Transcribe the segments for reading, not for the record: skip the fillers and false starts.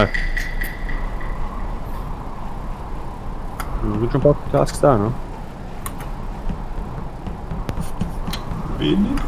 mal. Sind schon ein paar Tasks da, ne? Wenig.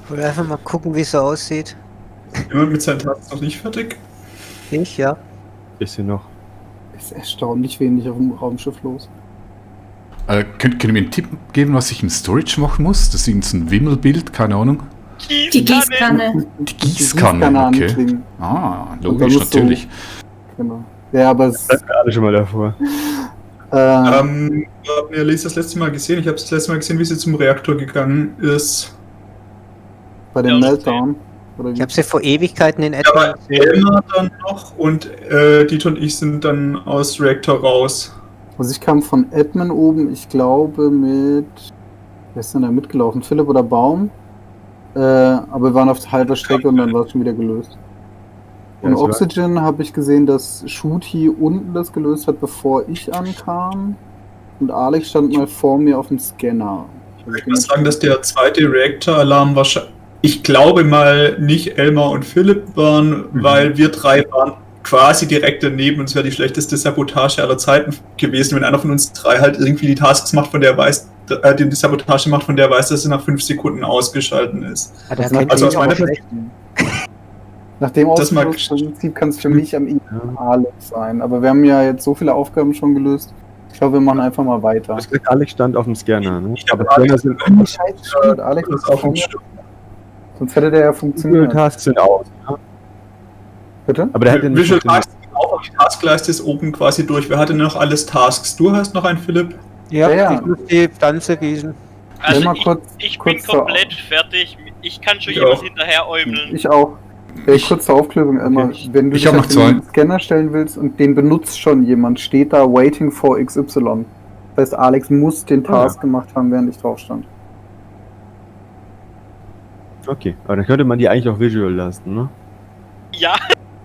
Ich wollte einfach mal gucken, wie es so aussieht. Jemand mit seinen Tasks noch nicht fertig? Ich, ja. Bisschen noch. Ist erstaunlich wenig auf dem Raumschiff los. Könnt ihr mir einen Tipp geben, was ich im Storage machen muss? Das ist so ein Wimmelbild, keine Ahnung. Die Gießkanne. Die Gießkanne, okay. anklingen. Ah, logisch, natürlich. Genau. Ja, aber es... Das ist gerade schon mal davor. Haben wir Lisa das letzte Mal gesehen? Ich habe das letzte Mal gesehen, wie sie zum Reaktor gegangen ist. bei dem Meltdown. Oder wie? Ich habe sie vor Ewigkeiten in Ja, etwa aber Elmar dann noch und Dieter und ich sind dann aus Reaktor raus. Also ich kam von Edmund oben, ich glaube mit... Wer ist denn da mitgelaufen? Philipp oder Baum? Aber wir waren auf halber Strecke und dann war es schon wieder gelöst. Und Ja, das war- Oxygen habe ich gesehen, dass Shooty unten das gelöst hat, bevor ich ankam. Und Alex stand mal vor mir auf dem Scanner. Ich muss sagen, dass der zweite Reaktor-Alarm wahrscheinlich, ich glaube mal, nicht Elmar und Philipp waren, weil wir drei waren quasi direkt daneben und es wäre die schlechteste Sabotage aller Zeiten gewesen, wenn einer von uns drei halt irgendwie die Tasks macht, von der er weiß, die Sabotage macht, von der er weiß, dass sie nach 5 Sekunden ausgeschalten ist. Ah, da Also kennt also ihr aus aber meiner schlecht. Nach dem Das mag- Ausgangsprinzip kann es für mich am ehesten Alex sein. Aber wir haben ja jetzt so viele Aufgaben schon gelöst. Ich glaube, wir machen einfach mal weiter. Das gesagt, Alex stand auf dem Scanner, ne? Ich hab Aber Scanner sind Oh, Scheiße, stimmt. Alex das ist auf dem vorne. Stück. Sonst hätte der ja funktioniert. Tasks sind aus. Ne? Bitte? Aber der hätte nicht Visual funktioniert. Tasks sind auch, aber die Taskleiste ist oben quasi durch. Wer hatte noch alles Tasks? Du hast noch einen, Philipp? Ja, Ja. ich muss die Pflanze gießen. Also Mal ich bin kurz zur- komplett fertig. Ich kann schon Ich jemand auch. hinterher äumeln. Ich auch. Kurz zur Aufklärung, Elmar. Wenn du ich dich hab auf noch zwei. den Scanner stellen willst und den benutzt schon jemand, steht da Waiting for XY. Das heißt, Alex muss den Task gemacht haben, während ich drauf stand. Okay, aber dann könnte man die eigentlich auch visual lassen, ne? Ja,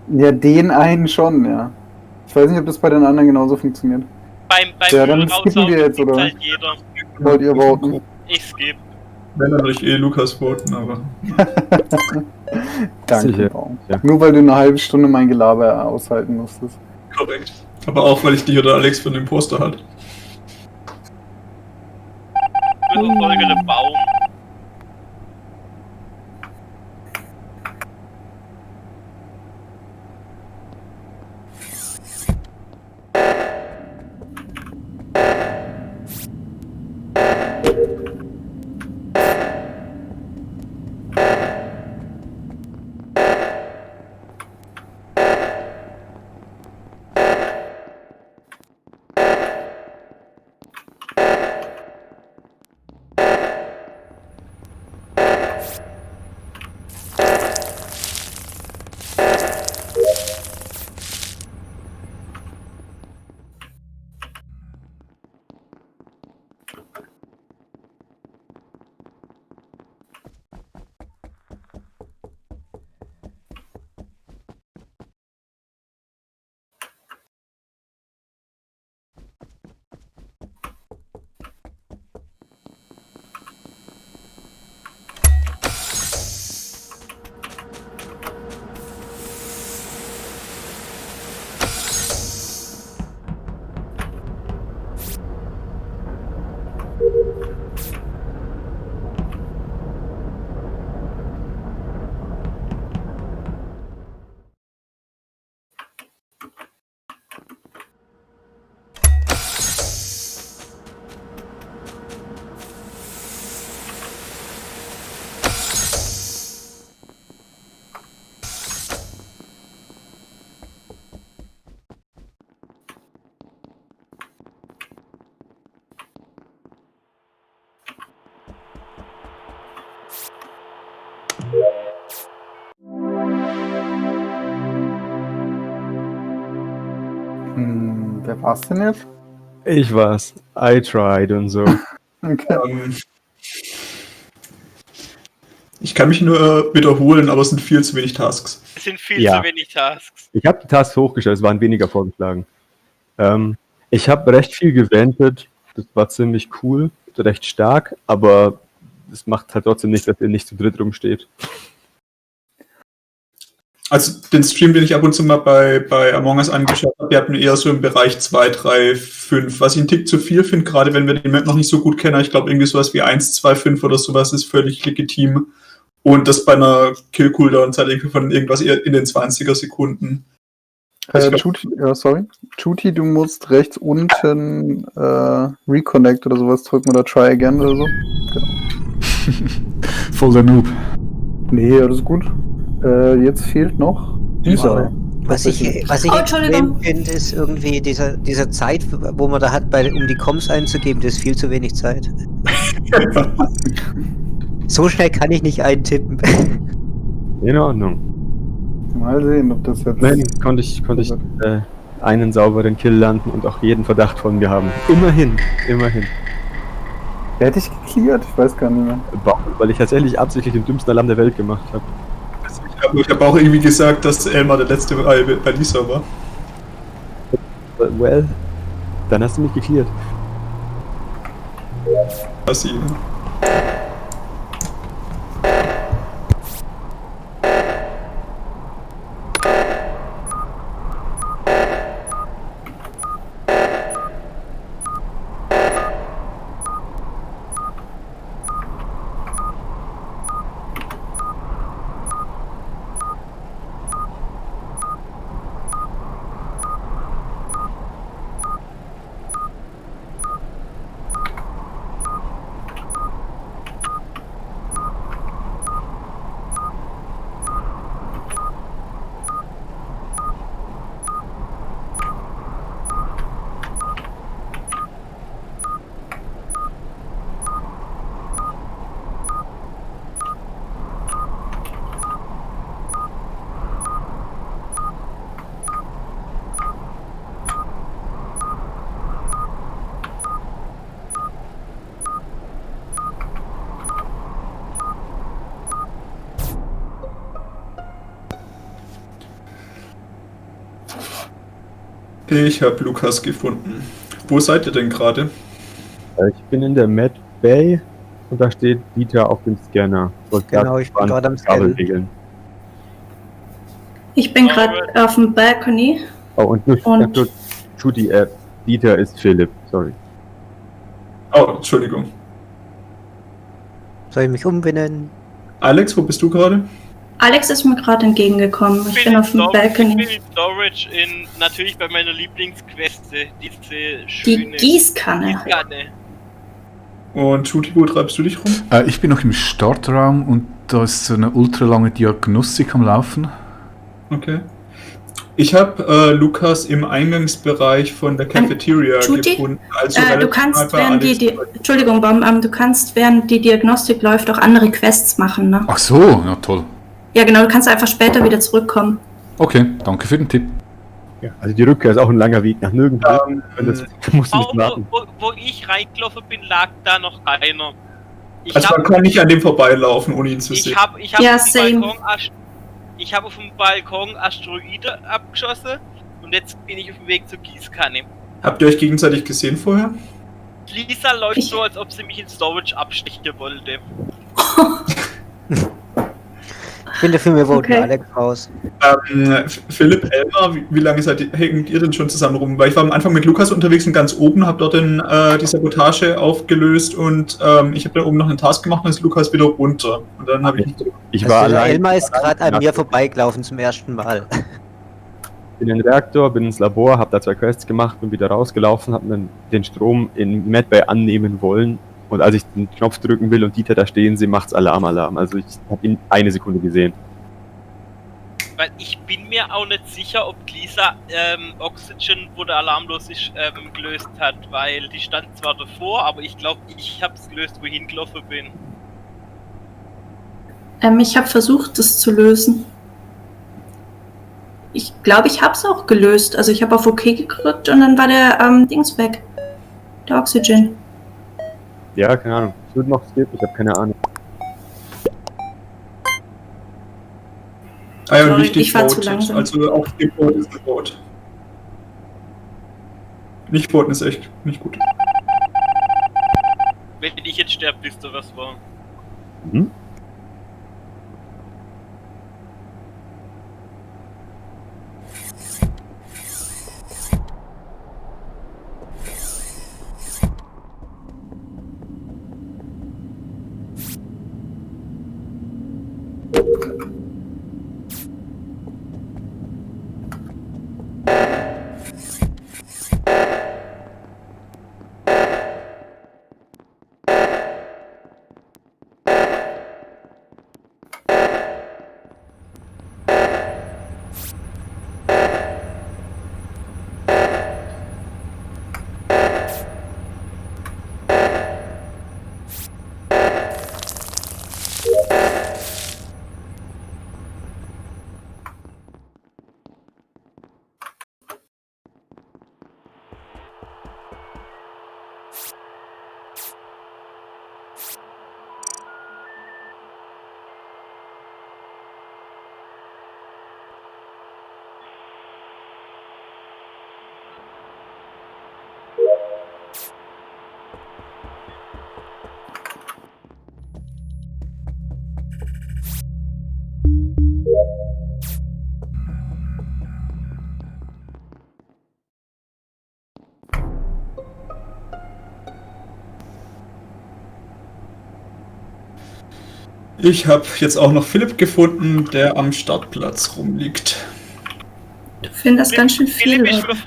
Ja, den einen schon, ja. Ich weiß nicht, ob das bei den anderen genauso funktioniert. beim Ja, dann Müll skippen raussaugen wir jetzt, gibt's oder? halt jeder. Wollt ihr voten? Ich skip. Wenn dann würde ich Lukas voten, aber. Danke, Sicher. Baum. Ja. Nur weil du eine halbe Stunde mein Gelaber aushalten musstest. Korrekt. Aber auch, weil ich dich oder Alex für den Imposter halt. Folgende Baum. Wer war's denn jetzt? Ich war's. I tried und so. Okay. Ich kann mich nur wiederholen, aber es sind viel zu wenig Tasks. Es sind viel Ja. zu wenig Tasks. Ich habe die Tasks hochgestellt, es waren weniger vorgeschlagen. Ich habe recht viel geventet, das war ziemlich cool, recht stark, aber das macht halt trotzdem nicht, dass ihr nicht zu dritt rumsteht. Also den Stream, den ich ab und zu mal bei Among Us angeschaut habe, der hat mir eher so im Bereich 2, 3, 5, was ich einen Tick zu viel finde, gerade wenn wir die Map noch nicht so gut kennen. Ich glaube, irgendwie sowas wie 1, 2, 5 oder sowas ist völlig legitim. Und das bei einer Kill-Cooldown-Zeit irgendwie von irgendwas eher in den 20er Sekunden. Chuti, du musst rechts unten Reconnect oder sowas drücken oder Try Again oder so. Voll der Noob. Nee, alles gut. Jetzt fehlt noch dieser. Was ich Entschuldigung. extrem finde, ist irgendwie dieser Zeit, wo man da hat, um die Comms einzugeben, das ist viel zu wenig Zeit. So schnell kann ich nicht eintippen. In Ordnung. Mal sehen, ob das jetzt. Immerhin konnte ich einen sauberen Kill landen und auch jeden Verdacht von mir haben. Immerhin. Wer hätte ich geklärt? Ich weiß gar nicht mehr. Weil ich tatsächlich absichtlich den dümmsten Alarm der Welt gemacht habe. Ich habe auch irgendwie gesagt, dass Elmar der letzte bei Lisa war. Well, dann hast du mich geklärt. Was sie. Ich habe Lukas gefunden. Wo seid ihr denn gerade? Ich bin in der Med Bay und da steht Dieter auf dem Scanner. Genau, ich bin gerade am Scannen. Kabelregeln. Ich bin gerade auf dem Balkony. Oh, und nur Judy, Dieter ist Philipp, sorry. Oh, Entschuldigung. Soll ich mich umbenennen? Alex, wo bist du gerade? Alex ist mir gerade entgegengekommen. Ich bin auf dem Ich Balkony. bin in Storage natürlich bei meiner Lieblingsqueste, diese Die schöne Gießkanne. Gießkanne. Und Judy, wo treibst du dich rum? Ich bin noch im Startraum und da ist so eine ultralange Diagnostik am Laufen. Okay. Ich habe Lukas im Eingangsbereich von der Cafeteria Judy? gefunden. Also Du kannst, relativ während Alex. Entschuldigung, Baum, du kannst, während die Diagnostik läuft, auch andere Quests machen, ne? Ach so, na toll. Ja, genau, du kannst einfach später wieder zurückkommen. Okay, danke für den Tipp. Ja, also die Rückkehr ist auch ein langer Weg nach nirgendwo. Das musst du nicht Auch machen. wo ich reingelaufen bin, lag da noch keiner. Ich Also man hab- kann nicht an dem vorbeilaufen, ohne ihn zu Ich sehen. habe Ja, auf dem same. Balkon auf dem Balkon Asteroide abgeschossen und jetzt bin ich auf dem Weg zur Gießkanne. Habt ihr euch gegenseitig gesehen vorher? Lisa läuft Ich- so, als ob sie mich in Storage abstechen wollte. Ich finde, für mir voten Okay. Alex raus. Philipp, Elmar, wie lange hängt ihr denn schon zusammen rum? Weil ich war am Anfang mit Lukas unterwegs und ganz oben, habe dort die Sabotage aufgelöst und ich habe da oben noch einen Task gemacht und ist Lukas wieder runter. Und dann habe ich Ich Also war der allein Elmar ist gerade an Ja. mir vorbeigelaufen zum ersten Mal. in den Reaktor, bin ins Labor, habe da 2 Quests gemacht, bin wieder rausgelaufen, habe dann den Strom in Medbay annehmen wollen. Und als ich den Knopf drücken will und Dieter da stehen sehe, macht's Alarm. Also ich habe ihn eine Sekunde gesehen. Weil ich bin mir auch nicht sicher, ob Lisa Oxygen, wo der Alarm los ist, gelöst hat, weil die stand zwar davor, aber ich glaube, ich habe es gelöst, wo ich hingelaufen bin. Ich habe versucht, das zu lösen. Ich glaube, ich habe es auch gelöst. Also ich habe auf OK gedrückt und dann war der Dings weg. Der Oxygen. Ja, keine Ahnung. Es wird noch skip, ich habe keine Ahnung. Ah ja, und Sorry, wichtig, ich war zu votet. langsam. Also auch die Vote ist ein Vote. Nicht voten ist echt nicht gut. Wenn ich jetzt sterbe, wisst ihr, was war. Mhm. Ich habe jetzt auch noch Philipp gefunden, der am Startplatz rumliegt. Du findest ganz schön viel.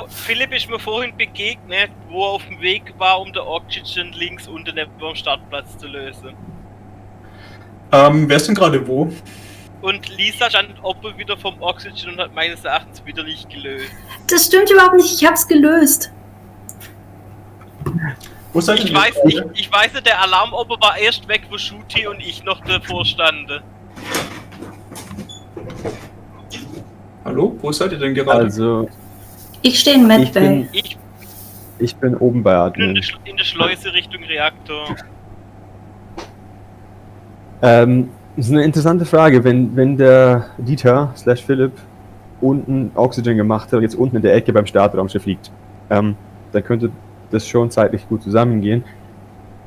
Philipp ist mir vorhin begegnet, wo er auf dem Weg war, um der Oxygen links unten am Startplatz zu lösen. Wer ist denn gerade wo? Und Lisa stand oben wieder vom Oxygen und hat meines Erachtens wieder nicht gelöst. Das stimmt überhaupt nicht. Ich hab's gelöst. Wo seid Ich ihr weiß, gerade? ich weiß nicht, der Alarm oben war erst weg, wo Shooty und ich noch davor standen. Hallo? Wo seid ihr denn gerade? Also, Ich stehe in ich Medbay. bin, ich bin oben bei Ich bin Admin. in der Schleuse Richtung Reaktor. Das ist eine interessante Frage. Wenn der Dieter / Philipp unten Oxygen gemacht hat und jetzt unten in der Ecke beim Startraumschiff liegt. Dann könnte das schon zeitlich gut zusammengehen.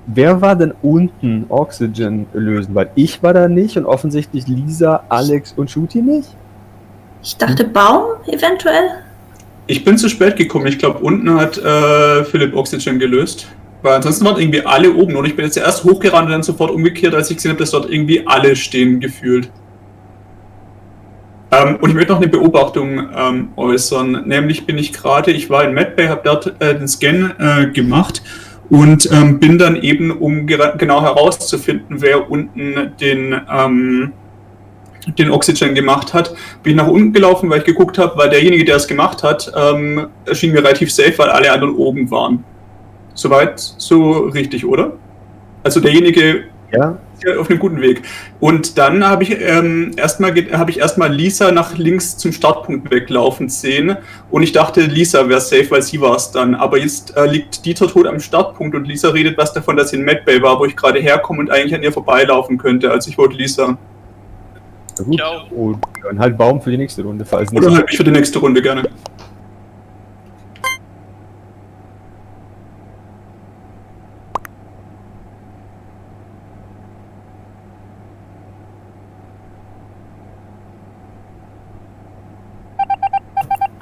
Wer war denn unten Oxygen lösen? Weil ich war da nicht und offensichtlich Lisa, Alex und Shooty nicht? Ich dachte Baum eventuell. Ich bin zu spät gekommen. Ich glaube, unten hat Philipp Oxygen gelöst. Weil ansonsten waren irgendwie alle oben. Und ich bin jetzt erst hochgerannt und dann sofort umgekehrt, als ich gesehen habe, dass dort irgendwie alle stehen gefühlt. Und ich möchte noch eine Beobachtung äußern. Nämlich bin ich war in Medbay, habe dort den Scan gemacht und bin dann eben, um genau herauszufinden, wer unten den Oxygen gemacht hat, bin ich nach unten gelaufen, weil ich geguckt habe, weil derjenige, der es gemacht hat, erschien mir relativ safe, weil alle anderen oben waren. Soweit so richtig, oder? Also derjenige ist ja auf einem guten Weg. Und dann habe ich erstmal Lisa nach links zum Startpunkt weglaufen sehen und ich dachte, Lisa wäre safe, weil sie war es dann. Aber jetzt liegt Dieter tot am Startpunkt und Lisa redet was davon, dass sie in Medbay war, wo ich gerade herkomme und eigentlich an ihr vorbeilaufen könnte. Also ich wollte Lisa. Na gut, und dann halt Baum für die nächste Runde. Falls nicht. Oder halt mich für die nächste Runde, gerne.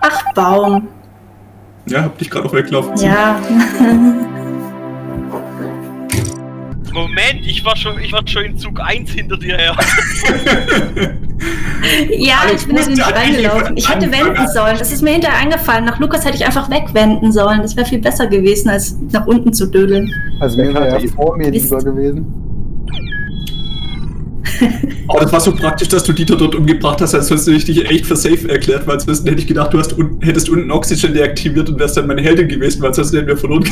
Ach, Baum. Ja, hab dich gerade auch weglaufen sehen. Ja. Moment, ich war schon in Zug 1 hinter dir her. Ja, ich bin in den reingelaufen. Ich hätte wenden sollen. Das ist mir hinterher eingefallen. Nach Lukas hätte ich einfach wegwenden sollen. Das wäre viel besser gewesen, als nach unten zu dödeln. Also mir wäre ja vor mir lieber gewesen. Oh, das war so praktisch, dass du Dieter dort umgebracht hast, als hättest du dich echt für safe erklärt, weil ansonsten hätte ich gedacht, hättest unten Oxygen deaktiviert und wärst dann meine Heldin gewesen, weil ansonsten hätten wir von unten